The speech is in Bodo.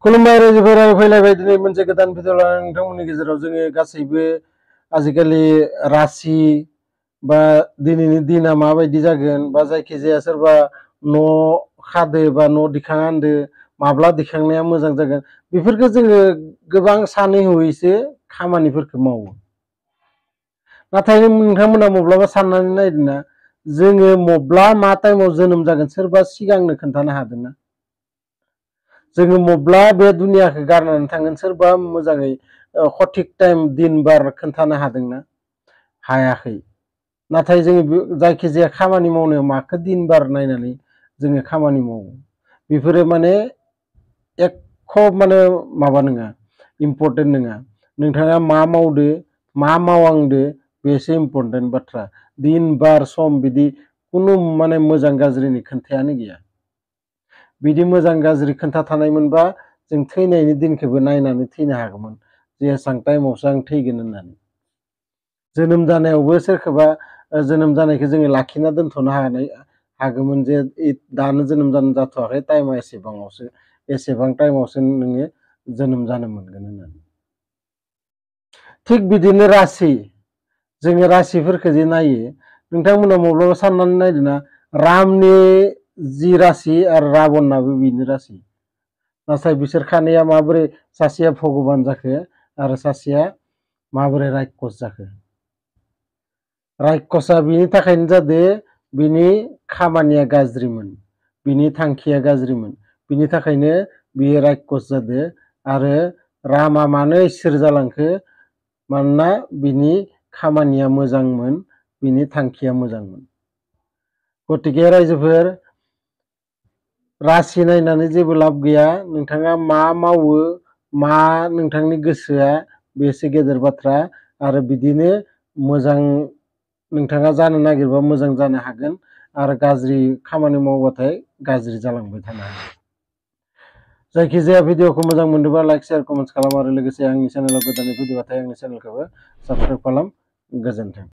खुलुमबाय रायजोफोरा फैलायबाय दिनै मोनसे गोदान भिडिअ लानानै नोंथांमोननि गेजेराव जोङो गासैबो आजिखालि राशि बा दिनैनि दिना माबायदि जागोन बा जायखिजाया सोरबा न' खादो बा न' दिखांहांदो माब्ला दिखांनाया मोजां जागोन बेफोरखौ जोङो गोबां सानै हयैसो खामानिफोरखौ मावो। नाथाय नोंथांमोना माब्लाबा साननानै नायदोंना जोङो मब्ला मा टाइमाव जोनोम जागोन सोरबा सिगांनो खोन्थानो हादोंना? जोङो मब्ला बे दुनियाखौ गारनानै थांगोन सोरबा मोजाङै सঠিक टाइम दिन बार खोन्थानो हादोंना? हायाखै। नाथाय जोङो जायखिजाया खामानि मावनायाव माखौ दिन बार नायनानै जोङो खामानि मावो बेफोरो माने एख' माने माबा नङा, इम्पर्टेन्ट नङा। नोंथाङा मा मावदो मा मावांदो बेसो इम्पर्टेन्ट बाथ्रा। दिन बार सम बिदि खुनु माने मोजां गाज्रिनि खोन्थायानो गैया। बिदि मोजां गाज्रि खोन्थाथानायमोनबा जों थैनायनि दिनखौबो नायनानै थैनो हागौमोन जे एसां टाइमावसो आं थैगोन होननानै। जोनोम जानायावबो सोरखौबा जोनोम जानायखौ जोङो लाखिना दोनथ'नो हागौमोन जे दानो जोनोम जानो जाथ'वाखै टाइमा एसेबाङावसो एसेबां टाइमावसो नोङो जोनोम जानो मोनगोन होननानै। थिग बिदिनो राशि, जोङो राशिफोरखौ जे नायो नोंथांमोना माब्लाबा साननानै नायदोंना रामनि जि राशि आरो राबनाबो बिनि राशि, नाथाय बिसोर खानैया माबोरै सासेया भगबान जाखो आरो सासेया माबोरै रायखस जाखो? रायखसा बिनि थाखायनो जादों बिनि खामानिया गाज्रिमोन, बिनि थांखिया गाज्रिमोन, बिनि थाखायनो बियो रायखस जादों। आरो रामा मानो इसोर जालांखो? मानोना बिनि खामानिया मोजांमोन, बिनि थांखिया मोजांमोन। गतिके रायजोफोर राशि नायनानै जेबो लाब गैया। नोंथाङा मा मावो मा नोंथांनि गोसोआ बेसो गेदेर बाथ्रा। आरो बिदिनो मोजां नोंथाङा जानो नागिरबा मोजां जानो हागोन आरो गाज्रि खामानि मावबाथाय गाज्रि जालांबाय थानो हागोन। जायखिजाया भिडिअखौ मोजां मोनदोंबा लाइक शेयार कमेन्ट्स खालाम आरो लोगोसे आंनि चेनेलाव गोदानै फैदोंबाथाय आंनि चेनेलखौबो साबस्क्राइब खालाम। गोजोन्थों।